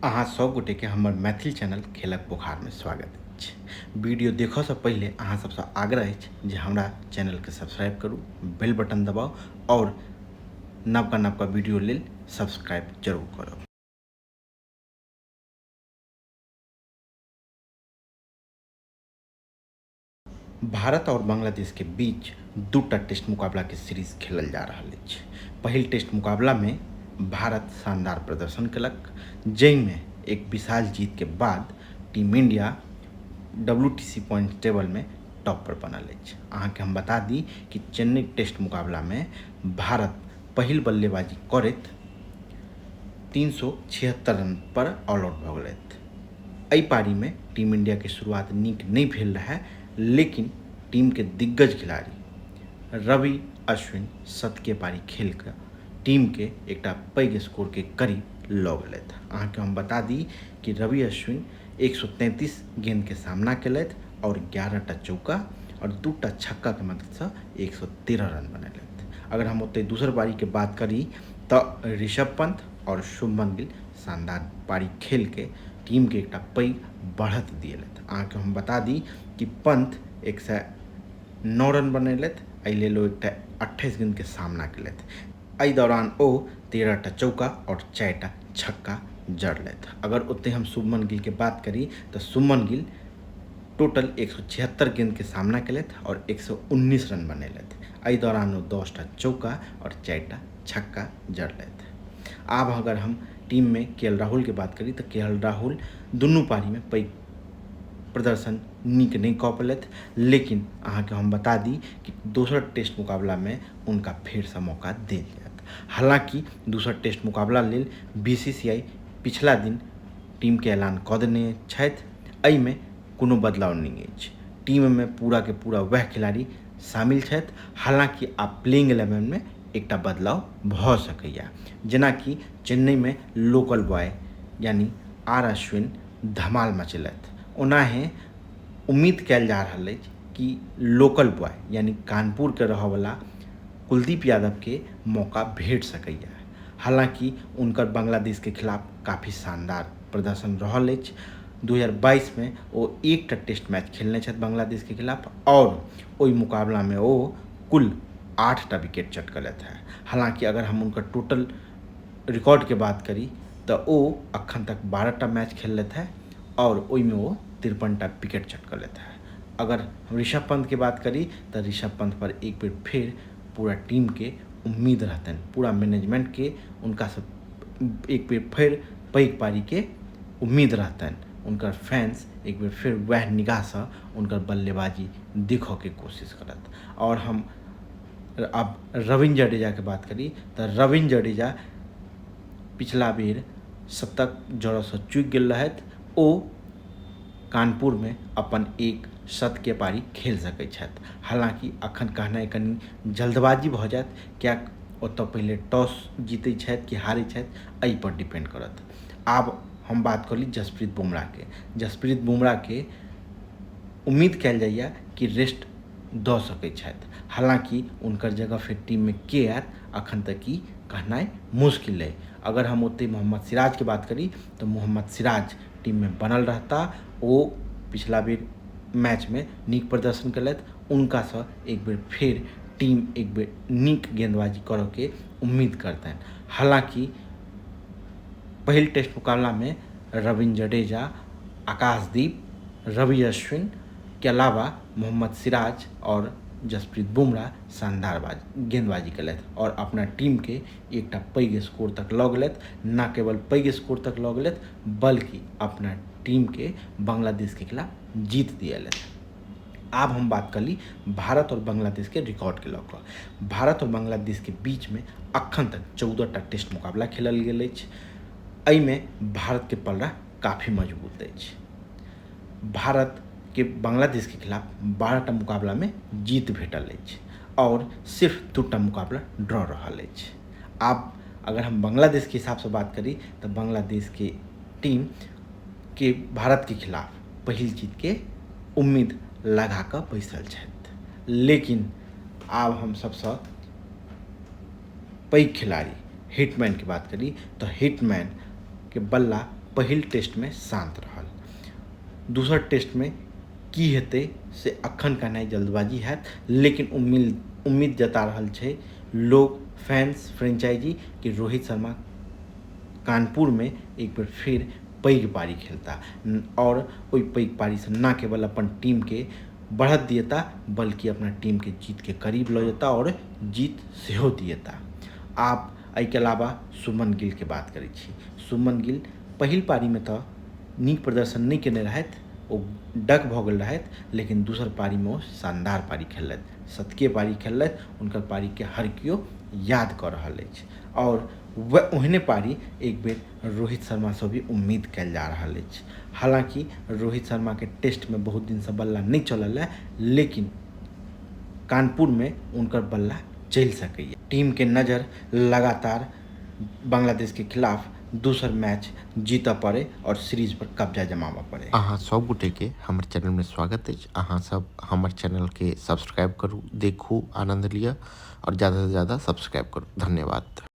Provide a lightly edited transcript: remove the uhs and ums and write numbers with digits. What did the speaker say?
अहाँ सब गोटे के हमर मैथिल चैनल खेलक बोखार में स्वागत अछि। वीडियो देखऽ से पहिले अहाँ सबसँ आग्रह अछि जे हमरा चैनल के सब्सक्राइब करू, बेल बटन दबाउ और नवका नवका वीडियो लेल सब्सक्राइब जरूर करब। भारत और बांग्लादेश के बीच दूटा टेस्ट मुकाबला के सीरीज खेलल जा रहल अछि। पहिल टेस्ट मुकाबला में भारत शानदार प्रदर्शन केलक, जाहिमे एक विशाल जीत के बाद team India WTC point table में टॉप पर बनल अछि। अहाँके हम बता दी कि चेन्नई टेस्ट मुकाबला में भारत पहिल बल्लेबाजी करैत 376 रन पर ऑल आउट भऽ गेलथि। एहि पारीमे टीम इंडियाके शुरुआत नीक नहि भेल रहए, लेकिन टीमके दिग्गज खिलाड़ी रवि अश्विन शतकीय पारी खेल कऽ टीमके एकटा पैघ स्कोरके करीब लऽ गेलथि। अहाँके हम बता दी कि रवि अश्विन 133 गेंदके सामना केलथि आओर 11टा चौका आओर 2टा छक्काके मददसँ 113 रन बनेलथि। अगर हम ओतहि दोसर पारीके बात करी तऽ ऋषभ पंत आओर शुभमन गिल शानदार पारी खेल के टीम के एकटा पैघ बढ़त दिएलथि। अहाँके हम बता दी कि पंत 109 रन बनेलथि, एहि लेल ओ एकटा 28 गेंद के सामना केलथि। एहि दौरान ओ 13टा चौका और 4टा छक्का जड़लथि। अगर ओतहि हम शुभमन गिल के बात करी तऽ शुभमन गिल टोटल 176 गेंद के सामना केलथि और 119 रन बनेलथि। एहि दौरान ओ 10टा चौका और 4टा छक्का जड़लथि। आब अगर हम टीम में के एल राहुल के बात करी तऽ के एल राहुल दुनू पारी में पैघ प्रदर्शन नीक नहि कऽ पेलथि, लेकिन अहाँके हम बता दी कि दोसर टेस्ट मुकाबला में उनका फेरसँ मौका देल जायत। हालांकि दोसर टेस्ट मुकाबला लेल बीसीसीआई पिछला दिन टीम के ऐलान कऽ देने छथि, एहिमे कोनो बदलाव नहि अछि। टीम में पूरा के पूरा वएह खिलाड़ी शामिल छथि। हालांकि आब प्लेइंग इलेवन में एकटा बदलाव भऽ सकैए, जेनाकि चेन्नईमे लोकल बॉय यानी आर अश्विन धमाल मचेलथि, ओनाहे उम्मीद कयल जा रहल अछि कि लोकल बॉय यानी कानपुरके रहऽवला कुलदीप यादवके मौका भेट सकैए। हालांकि हुनकर बांग्लादेशके खिलाफ काफी शानदार प्रदर्शन रहल अछि। 2022 मे ओ एकटा टेस्ट मैच खेलने छथि बांग्लादेशके खिलाफ आओर ओहि मुकाबलामे ओ कुल 8टा विकेट चटकलथि हेँ। हालांकि अगर हम हुनकर टोटल रिकॉर्डके बात करी तऽ ओ अखन तक 12टा मैच खेललथि हेँ आओर ओहिमे ओ 53टा विकेट चटकलथि हेँ। अगर हम ऋषभ पंतके बात करी तऽ ऋषभ पंत पर एक बेर फेर पूरा टीमके उम्मीद रहतनि, पूरा मैनेजमेंटके हुनकासँ एक बेर फेर पैघ पारीके उम्मीद रहतनि। हुनकर फैंस एक बेर फेर वएह निगाहसँ हुनकर बल्लेबाजी देखऽके कोशिश करत। आओर हम आब रविन्द्र जडेजाके बात करी तऽ रविन्द्र जडेजा पिछला बेर शतक जड़ऽसँ चूकि गेल रहथि। ओ कानपुरमे अपन एक शतकीय पारी खेल सकै छथि। हालाँकि अखन कहनाइ कनि जल्दबाजी भऽ जायत, किएक ओतऽ पहिले टॉस जीतै छथि कि हारै छथि एहिपर डिपेंड करत। आब हम बात कऽ ली जसप्रीत बुमराहके। जसप्रीत बुमराहके उम्मीद कयल जाइए कि रेस्ट दऽ सकै छथि। हालाँकि हुनकर जगह फेर टीममे के आयत अखन तक ई कहनाइ मुश्किल अइ। अगर हम ओतहि मोहम्मद सिराजके बात करी तऽ मोहम्मद सिराज टीममे बनल रहता। ओ पिछला बेर मैचमे नीक प्रदर्शन केलथि, हुनकासँ एक बेर फेर टीम एक बेर नीक गेंदबाजी करऽके उम्मीद करतनि। हालाँकि पहिल टेस्ट मुकाबलामे रविन्द्र जडेजा, आकाशदीप, रवि अश्विन के अलावा मोहम्मद सिराज और जसप्रीत बुमराह शानदार गेंदबाजी केलथि और अपना टीम के एकटा पैघ स्कोर तक लऽ गेलथि। न केवल पैघ स्कोर तक लऽ गेलथि बल्कि अपना टीम के बांग्लादेश के खिलाफ जीत दिएलथि। आब हम बात कर ली भारत और बांग्लादेश के रिकॉर्ड के लऽ कऽ। भारत और बांग्लादेश के बीच में अखन तक 14टा टेस्ट मुकाबला खेलल गेल अछि। एहिमे भारत के पलड़ा काफी मजबूत अछि। भारत के बांग्लादेश के खिलाफ 12टा मुकाबला में जीत भेटल अछि और सिर्फ 2टा मुकाबला ड्रॉ रहल अछि। आब अगर हम बांग्लादेश के हिसाब से बात करी तऽ बांग्लादेश के टीम के भारत के खिलाफ पहिल जीत के उम्मीद लगा कऽ बैसल छथि। लेकिन आब हम सबसँ पैघ खिलाड़ी हिटमैन के बात करी तऽ हिटमैन के बल्ला पहिल टेस्टमे शान्त रहल। दोसर टेस्टमे की हेतै से अखन कहनाइ जल्दबाजी हैत, लेकिन उम्मीद उम्मीद जता रहल छै लोग, फैंस, फ्रेंचाइजी कि रोहित शर्मा कानपुरमे एक बेर फेर पैघ पारी खेलता आओर ओहि पैघ पारीसँ न केवल अपन टीमके बढ़त दिएता बल्कि अपना टीमके जीतके करीब लऽ जेता आओर जीत सेहो दिएता। आब एहिके अलावा शुभमन गिलके बात करै छी। शुभमन गिल पहिल पारीमे तऽ नीक प्रदर्शन नहि केने रहथि, ओ डक भऽ गेल रहथि, लेकिन दोसर पारीमे ओ शानदार पारी खेललथि, शतकीय पारी खेललथि। हुनकर पारीके हर केओ याद कऽ रहल अछि आओर ओहने पारी एक बेर रोहित शर्मासँ भी उम्मीद कयल जा रहल अछि। हालाँकि रोहित शर्माके टेस्टमे बहुत दिनसँ बल्ला नहि चलल है, लेकिन कानपुरमे हुनकर बल्ला चलि सकैए। टीमके नजर लगातार बांग्लादेशके खिलाफ दोसर मैच जीतऽ पड़ै आओर सीरीज पर कब्जा जमाबऽ पड़ै। अहाँ सब गोटे के हमर चैनल में स्वागत अछि। अहाँ सब हमर चैनल के सब्सक्राइब करू, देखू, आनंद लिअ और ज्यादा से ज्यादा सब्सक्राइब करू। धन्यवाद।